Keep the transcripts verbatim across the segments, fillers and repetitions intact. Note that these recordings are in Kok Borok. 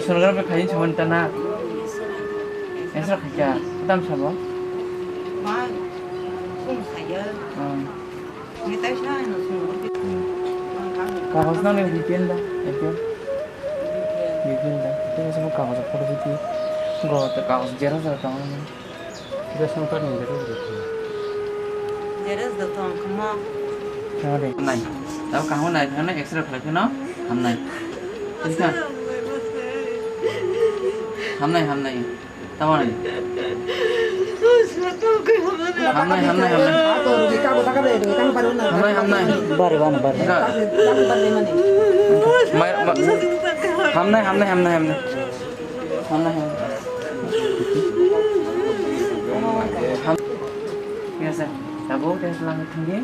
Sonography khaini samani tana. Esra khaikha, tam sabo. Ma, sung khaiya. Hmm. Ni tai sa no sung. Kagos nang ni B P L da, A P L. B P L da. Tei sa kagos photo B P L. Go to kagos xerox da tong. Ration card ni xerox da tong. Xerox da tong kamo. Nai. Tao kaham nai khana X-ray khlai khana hamnai. Hamnai. Hamnai, hamnai. Tamo ni. Hamnai, hamnai, hamnai. Hamnai, hamnai. Bari, bari, bari. Hamnai, hamnai, hamnai, hamnai. Hamnai, hamnai. Ham-, ya, sir. Tabuk test lang thangdi.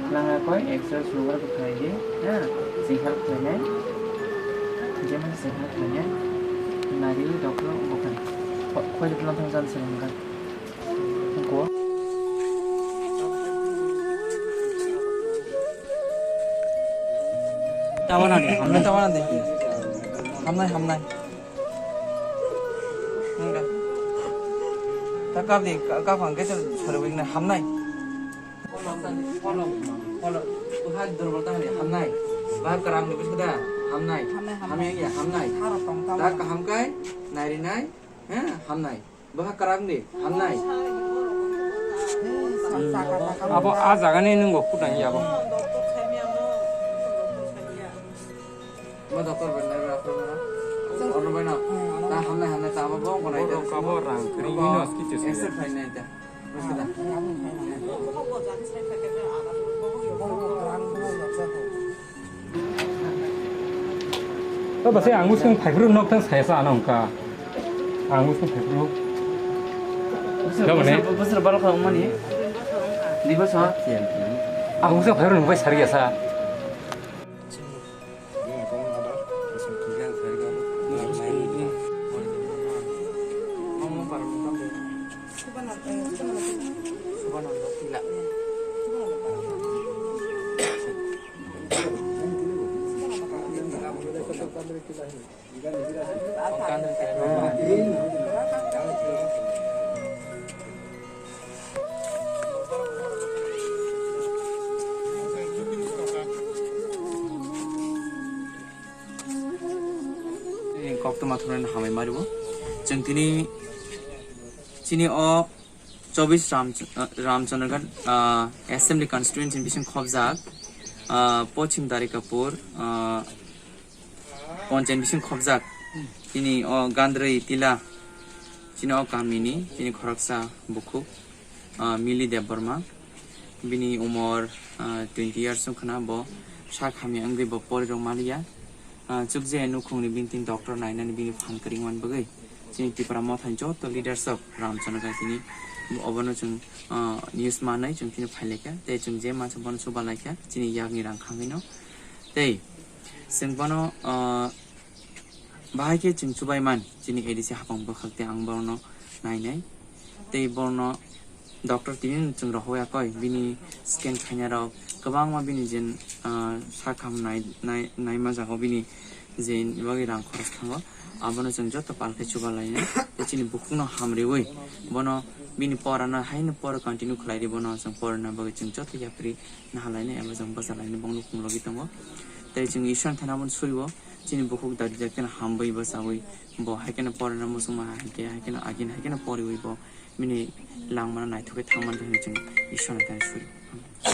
Langa koi X-ray sugar bwkhaidi, ha, sing help khlainai. Jemon sing help khlainai. Nari doctor bwkhani. Khoi de plan thang jan sing hwnka. Ko. Tawana de, hamnai tawana de. Hamnai, hamnai. Hwnka. Ta kap di, ka-, kap hangke sar, sarwing na hamnai. Polo, polo, polo, buha durbolta hani hamnai. Ba karang ni biskada hamnai. Hamnai, hamnai. Hamya ya hamnai. Haro tong tong. Da kaham kai, nai ri nai, ha, hamnai. Buha karang ni hamnai. Abo a jaga ni nungo kutang ya bo. Mo doctor bai nai ra pro na. Ono bai na. Ta hamnai hamnai ta abo bo ko nai ta. Kabo rang kri ni no ski tes. Accept khai nai ta. O bwsai ang bwswng phaiphuru nok thang saya sa ano wngkha. Ang bwswng phaiphuru. Bwswng, bwswng, bwswng baro kha wngmani? Dui bosor? Ang bwswng phaiphuru nungbai sari ya sa. Koktwma thumnaino hambai mario. Chwng tini chini o chobis Ram, ah, Ramchandraghat, ah, Assembly Constituency bising khobjak, ah, Pochim Darikapur, ah, Panchayat bising khobjak. Chini o Gandrwi Tila, chini o kamini, chini khoroksa bukhuk, ah, Mili Debbarma. Bini umor, ah, twenty years wngkha na, bo sak hamya wngwi bo porirok maliya. Ah, chukje nukhungni bini tin doctor nainani bini phan kwrwngmani bagwi chini Tipra Mothani joto leaders of Ramchandraghat tini obono chwng, ah, news manwi chwng tini phailaikha tei chwng je mansa bono chubalaikha chini yakni rang khangwino. Tei chwng bono, ah, bahai khe chwng chubai man chini A D C hapang bwkhak tei ang bono nainai. Tei bono doctor tini chwng rohor ya koi, bini scan khainai rok kwbangma bini jen, ah, sak ham nai, nai, naima jago bini jen bagwi rang khoros thango, abono chwng joto pal khe chuba lainai. Tei chini bukhukno hamriwi bono bini porano haino por continue khlai ri, bono chwng porna bagwi chwng joto yapri naha lainai abo chwng bwsa lainai bongni khum logi tongo. Tei chwng Ishwar thana bono suriwo chini bukhuk dadi dak teno hambai bwchawi bo hai kheno porna muchungma hai khe, hai kheno agini hai kheno poriwi bo bini langmano naithokgwi thangmani hwnwi chwng Ishwarno thani suri.